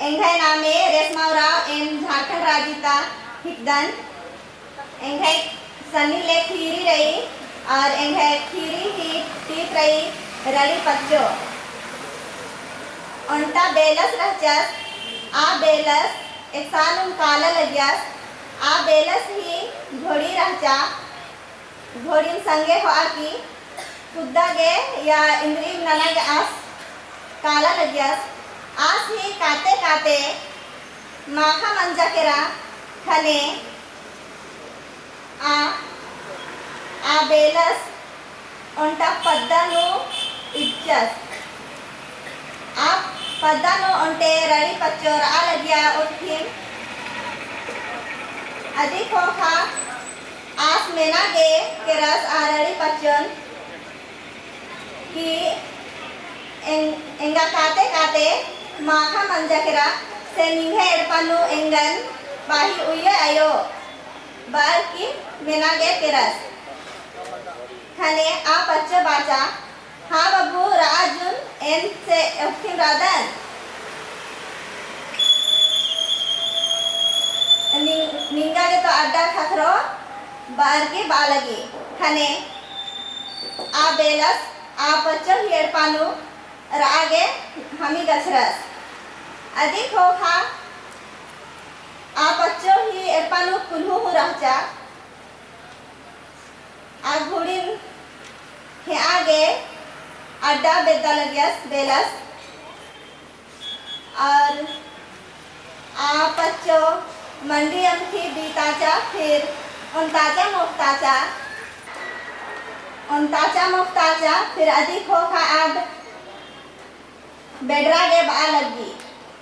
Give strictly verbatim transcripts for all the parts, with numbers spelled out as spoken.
एंग्है नामे रेशमा उराँव, एन झारखंड राजी ता हिकदन। एंग्है सन्नी ले ख़ीरी रई, और एंग्है ख़ीरी ही टीप रई रड़ी पच्चो। ओन्टा बेलस रहचस, आ बेलस एकसानुम काला लगियस, आ बेलस ही घोड़ी रहचा, घोड़िन संगे होआ की कुद्दा गे या इन्द्रिम नना गे आस काला लगियस। आस ही काते काते माखा मंजा केरा। ख़ने आ, आ बेलस ओन्टा पद्दा नू इज्जस। आ पद्दा नू ओन्टे रड़ी पच्चो रआ लगिया उठिम। अदी ख़ोख़ा आस मेना गे केरस आ रड़ी पच्चोन कि एं-, एंगा काते काते माखा मंजा केरा, से निम्है एड़पा नू एंगन बाही उइयो आयो, बअर की मेना गे केरस। ख़ने आ पच्चो बाचा, हाँ बब्बू, रआ जुन, एन से उठिम रअदन। नि-, निंगा गे तो अड्डा ख़क्खरो बअर की बआ लगी। ख़ने आ बेलस आ पच्चो ही एड़पा नू रआ गे हमी गछरस। अदी ख़ोख़ा आ पच्चो ही एड़पा नू कुल्हू हूँ रहचा। आ घोड़िन हेआ गे अड्डा बेद्दा लगियस बेलस। और आ पच्चो मंडी अमख़ी बीताचा, फिर ओन्ताचा मोख़ताचा, ओन्ताचा मोख़ताचा, फिर अदी ख़ोख़ा आद बेडरा गे बआ लग्गी।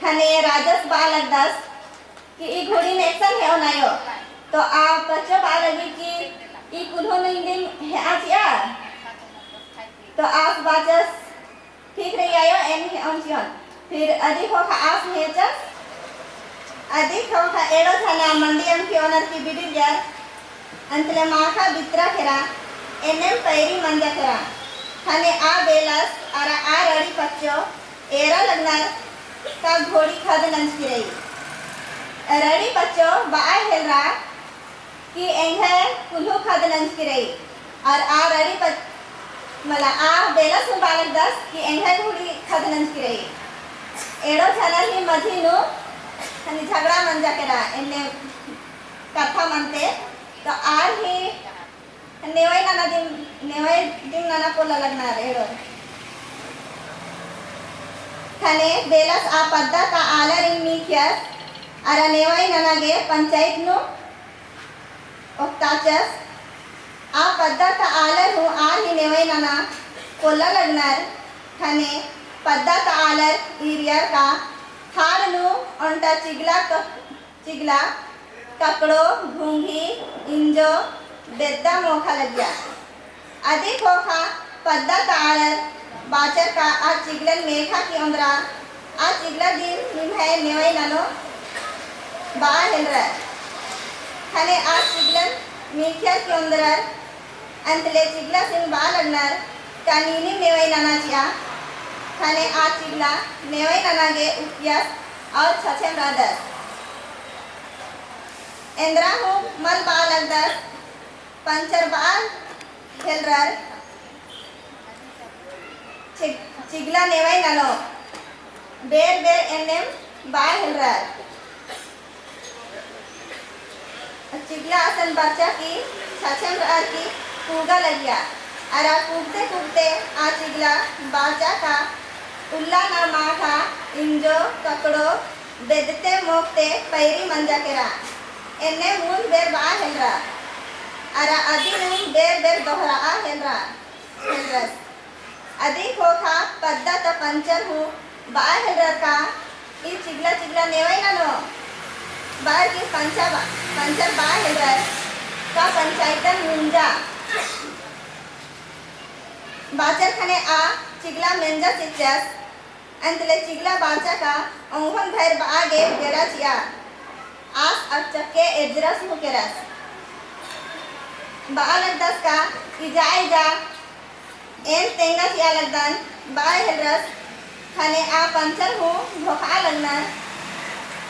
ख़ने राजस बआ लगदस कि ई घोड़िन एकसन हेओन आयो। तो आ पच्चो बआ लग्गी कि ई कुल्हू नू इन्दिम हेआ चिआ। तो आस बाचस ठीक रई आयो, एन हेओन चिओन। फिर अदी ख़ोख़ा आस हेचस। अदी ख़ोख़ा एड़ो झना मंडी अमख़ी ओनर की बिडिरियर। अंतले माखा बितरा केरा, एन्नेम पैरी मंजा केरा। ख़ने आ बेलस अरा आ रड़ी पच्चो एरा लगनर का घोड़ी ख़द्द नंजकी रई। रड़ी पच्चो बआ हेलरा कि एंग्है कुल्हू ख़द्द नंजकी रई। और आ रड़ी पच-, मला आ बेलस हूँ बआ लगदस कि एंग्है घोड़ी ख़द्द नंजकी रई। एड़ो झनर ही मझी नू ख़ने झगड़ा मंजा केरा, एन्ने कत्था मनते। तो आर ही नेवई नना दिम, नेवई दिम नना पोल्ला लगनर एड़ो। ख़ने बेलस आ पद्दा ता आलरिन मीखियस, अरा नेवई नना गे पंचायत नू ओक्ताचस। आ पद्दा ता आलर हूँ आर ही नेवई नना पोल्ला लगनर। ख़ने पद्दा ता आलर ईरियर का ख़ाड़ नू ओन्टा चिगला क-, चिगला, ककड़ो, घुंघी, इंजो, बेद्दा मोख़ा लगिया। अदी ख़ोख़ा पद्दा ता आलर बाचर का आ चिगलन मेख़ा की ओन्द्रा, आ चिगला दिम निम्है नेवई ननो बआ हेलरर। ख़ने आ चिगलन मीखियर की ओन्द्रर। अंतले चिगलासिन बआ लगनर का नीनिम नेवई नना चिआ। ख़ने आ चिगला नेवई नना गे उकियस और छछेम रअदस। एन्द्रा हूँ मल बआ लगदस, पंचर बआ हेलरर। चि-, चिगला नेवई ननो बेर बेर एन्नेम बआ हेलरर। चिगला असन बरचा की छछेम रअर की कूगा लगिया। अरा कूगते कूगते आ चिगला बाचा का उल्ला ना माखा, इंजो, ककड़ो, बेद्दते मोख़ते पैरी मंजा केरा। एन्ने मूंद बेर बआ हेलरा। अरा अदिन बेर बेर दोहराआ हेलरा, हेलरस। अदी ख़ोख़ा पद्दा ता पंचर हूँ बआ हेलरर का ई चिगला चिगला नेवई ननो। बअर की पंचा बा-, पंचर बआ हेलरर का पंचायतन मुंजा। बाचर ख़ने आ चिगला मेंजा चिच्चस। अंतले चिगला बाचा का ओंघोन भैर बआ गे बेड़ा चिआ। आस अकचक्के एजरस हूँ केरस। बआ लगदस का इजा इजा एन तेंगा चिआ लगदन बआ हेलरस। ख़ने आ पंचर हूँ धोखा लगनर।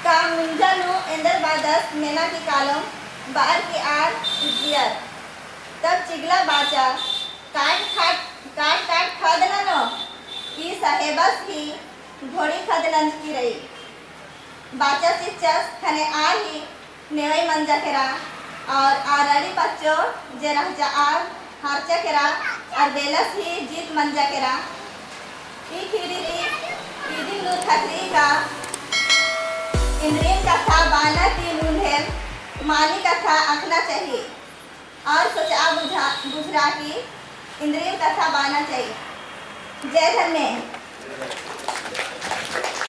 का मुंजा नू एन्देर बादस मेना की कालोम बअर की आर इज्जियर। तब चिगला बाचा, काट काट, काट काट खद ननो, ई साहेबस ही घोड़ी खद नंजकी रई। बाचा चिच्चस खने आर ही नेवई मंजा केरा, और आर अड़ी पच्चो जे रहचा आर हारचा केरा, और बेलस ही जीत मंजा केरा। ई खीरी ती इदिन लूर खतरी का इन्द्रिम कत्था बाना ती मुन्धेम मानी कत्था अख़ना चाही। और सोचा बुझा, बुझरा की इन्द्रिम कत्था बाना चाही। जय धर्मे।